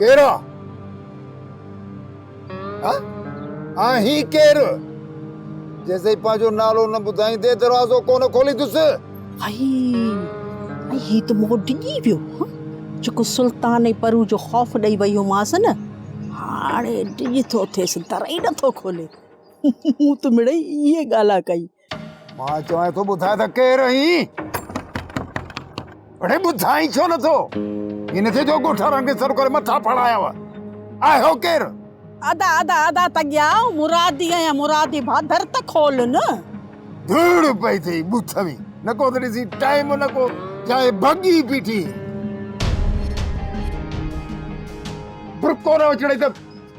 ڪير آ؟ ها؟ آهين ڪير؟ جيسين پنهنجو نالو نه ٻڌائيندي دروازو ڪونه کوليندس. هائي هائي هي ته مون ڊڄي ويو. جيڪو سلطان ۽ پرو جو خوف ڏئي وئي هومانس نه، هاڻي ڊڄ ٿو ٿئيس، در ئي نٿو کولي. مون ته مڙئي اهي ڳالهه ڪئي. مان چوانء ٿو ٻڌاء ته ڪير آهين؟ اڙي ٻڌائين ڇو نٿو؟ ائين نه ٿئي جو ڳوٺ وارن کي سڏ ڪري مٿا ڦاڙايانو. آهيو ڪير؟ ادا ادا ادا تڳيا آئون مرادي آهيان مرادي ڀاء در ته کول نه. ڌوڙ پئي ٿئي ٻوٿ ۾، نه ڪو ته ڏسي ٽائيم نه ڪو جاء ڀڳي بيٺي. برقعو نه وچڙئي ته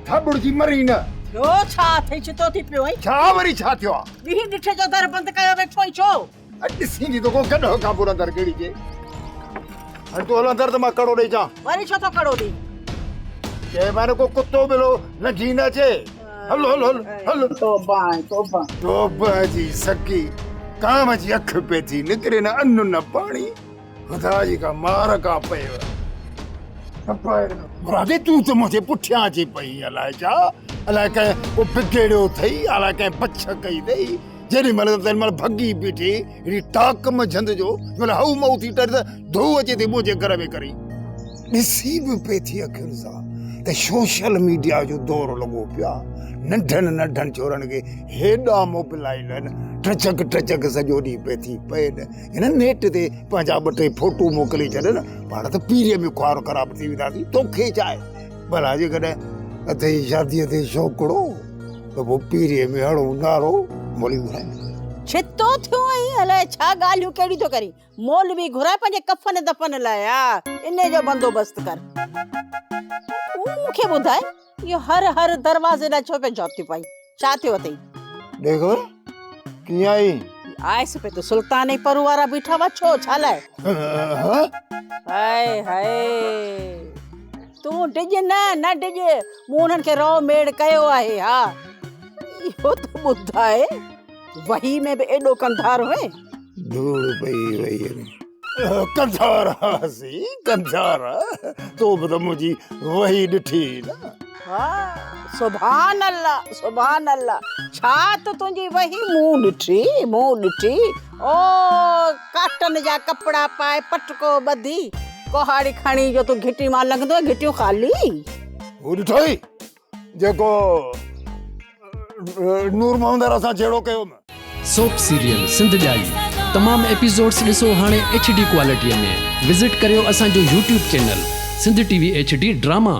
ٿاٻڙجي مرين نه. ٿيو ڇا اٿئي ڇتو ٿي پيو آهين؟ ڇا وري ڇا ٿيو آ؟ ڏينهن ڏٺي جو در بند ڪيو ويٺو آهين ڇو؟ اڄ ڏسين ٿي توکان گڏهه کان پوء اندر ڪهڙي ٿئي. هاڻي تون هل اندر ته مان ڪڙو ڏئي اچان. وري ڇو ٿو ڪڙو ڏئين؟ چئبو آهي نه ڪو ڪتو ٻلو لنگهي نه اچي. هل هل هل هل. توبه آهي توبه. توبه جي سڪي ڪانء جي اک پئي ٿي نڪري نه ان نه پاڻي. خدا جي ڪا مار ڪا پئي. مرادي تون ته منهنجي پٺيان اچي پئي الائي ڇا الائي ڪنهن ڪو بگيڙيو اٿئي الائي ڪنهن بڇ ڪئي اٿئي. جيڏي مهل ته تيڏي مهل ڀڳي بيٺي هيڏي ٽاڪ منجهند جو جنهن مهل هئو مئو ٿي ٽري ته ڌو اچي ٿي منهنجي گهر ۾ ڪري. ڏسي به پئي ٿي اکين سان ته سوشل ميڊيا جو دور لڳو پيو آ ننڍن ننڍن ڇورن کي هيڏا موبلائيل آهن ٽچڪ ٽچڪ سڄو ڏينهن پئي ٿي پئي هن نيٽ تي پنهنجا ٻه ٽي فوٽو موڪلي ڇڏ نه پاڻ ته پيريء ۾ خوار خراب ٿي وينداسين توکي ڇا آهي ڀلا جيڪڏهن اٿئي شاديء تي شوقڙو ته پوء پيريء ۾ هڻو نعرو مولوي گهرائي. ڇتو ٿيو آهين الائي ڇا ڳالهيون ڪهڙيون ٿو ڪرين. مولوي گهرائي پنهنجي ڪفن دفن لاء ها انهي جو بندوبست ڪر. تون مون کي ٻڌاء اهو هر هر دروازي ڏانهن ڇو پيو جهاتيون پائين؟ ڇا ٿيو اٿئي؟ ڏي خبر ڪيئن آئين؟ آيس پئي ته سلطان ۽ پرو وارا بيٺا هئا ڇو ڇا لاء؟ هاء هاء تون ڊڄ نه نه ڊڄ مون انهن کي رئو ميڙ ڪيو آهي ها اهو ته ٻڌاء وهي ۾ به ايڏو ڪنڌار هئين؟ ڌوڙ پئي وئي ۾. ڪنڌار ها سي ڪنڌار تو به ته منهنجي وهي ڏٺي هئي نه. ها سبحان الله سبحان الله ڇا ته تنهنجي وهي مون ڏٺي مون ڏٺي او ڪاٽن جا ڪپڙا پائي پٽڪو ٻڌي ڪهاڙي کڻي جو تون گهٽي مان لنگهندو هئين گهٽيون خالي. هو ڏٺوئي جيڪو نور محمد سان جهيڙو ڪيو. سوپ سيريل سنڌ ڄائي تمام ايپيسوڊس ڏسو هاڻي ايڇ ڊي ڪوالٽي ۾ وزٽ ڪريو اسان جو YouTube channel Sindh T V H D drama.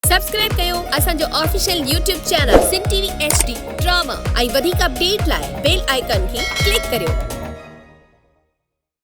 Subscribe ڪيو اسان جو official YouTube channel Sindh T V H D drama ۽ وڌيڪ اپڊيٽ لاء بيل آئيڪان کي ڪلڪ ڪريو.